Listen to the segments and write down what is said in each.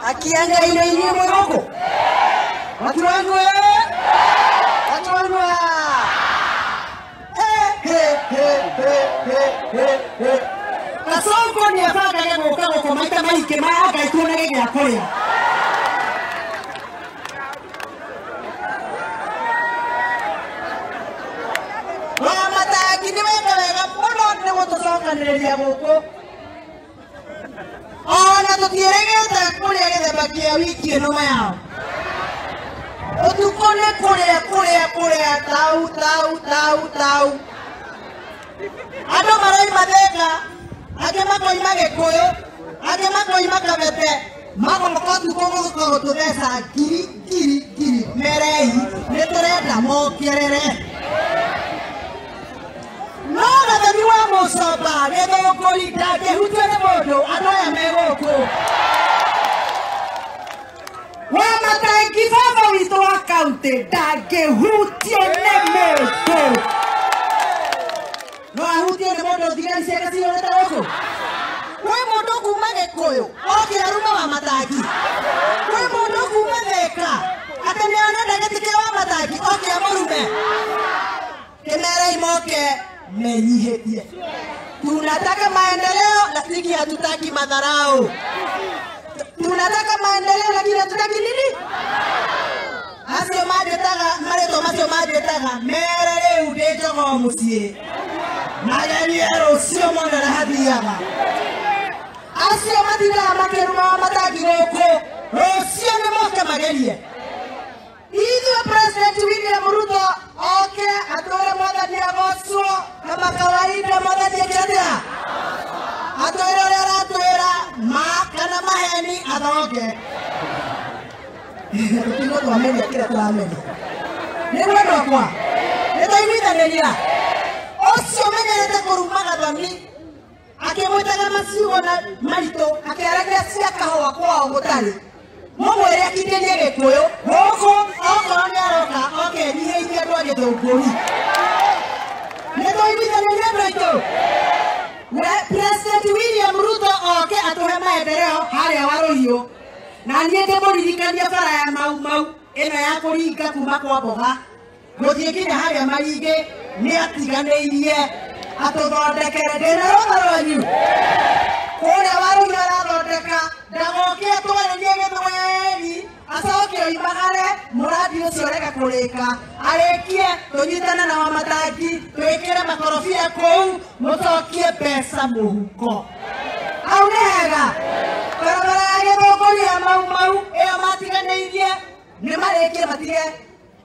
Akianga ile ile mwako. Watu wangu watu wangu. Kasongo ni afaka ya goka goko maita maike maya ituonage gya kuria. Wa mataki ni weka wega muno ni gutucokaniriria guku. Ona tutieregete kuria githemba kia wiki ino yao. Utuko ni kuria kuria kuria tau tau tau tau. Andũ maroima Thĩka, angĩ makoima Gĩkũyũ, angĩ makoima Kabete, magoka ũtukũ gũka gũtũtheca ngiri ngiri ngiri merei nĩ tũrenda mokerere. No Gathoni wa Mũcomba Gĩthũngũri ndangĩhutio nĩ mũndũ, andũ aya me gũkũ. Wa Matangi baba witũ wa kaunti ndangĩhutio nĩ mũndũ. No ahutio nĩ mũndũ thigari ciake cihũrĩte gũkũ. Kwĩ mũndũ kuma Gĩkũyũ oke arume wa Matangi. Kwĩ mũndũ kuma Thĩka atĩ nĩ arenda gĩtĩ kĩa wa Matangi oke amũrume. Kĩmerei moke menyihĩtie. Tunataka maendeleo lakini hatutaki madharau. Tunataka maendeleo lakini hatutaki nini? Acio manjĩtaga marĩtwa macio manjĩtaga mere rĩu ndĩ njogoo mũciĩ. Magerie rũciũ mone na hathiaga. Acio matindaga makĩruma wa Matangi gũkũ rũciũ nĩ moke magerie. Ithuĩ President William Ruto oke atwĩre mwathani agocwo kama kawaida mwathani eke atĩa? Atwĩre ũrĩa aratwĩra ma kana maheni athonge. Tũtigwo twamenya kĩrĩa tũramenya. Nĩ mwendwa wakwa nĩ twaiguithanĩria. Ũcio ũmenyerete kũruma Gathoni akĩmwĩtaga maciugo na maritũ akĩaragia cia kahũa kwao gũtarĩ. Mũmwĩre akindĩrie Gĩkũyũ gũkũ okorwo nĩ aroka oke enyihĩirie andũ a Gĩthũngũri. Nĩ twaiguithanĩria andũ aitũ. President William Ruto oke atũhe maendeleo harĩa Warũhiũ. Na niĩ ndĩmũririkanie bara ya Mau Mau ĩno ya kũringa kuma kwa Mboga gũthiĩ nginya harĩa Maringĩ nĩ atiganĩirie atũthondekere. Ndĩna rũtha rwanyu kũrĩa Warũhiũ arathondeka ndagoke atwarĩrie Gĩthweri acoke oimagare mũradi ũcio ũrega kũrĩka arĩkie tũnyitane na Wamatangi twĩkĩre makorobia kũu mũcokie mbeca mũhuko. Hau nĩ hega. Barabara ya Gĩthũngũri ya Mau Mau ĩyo matiganĩirie nĩ marĩkie matige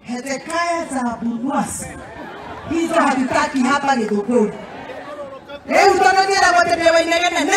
Hezekiah za Bunuasi. Hizo hatutaki hapa Gĩthũngũri. Rĩu tondũ njĩragwo atĩ ndĩ wa inegene nĩ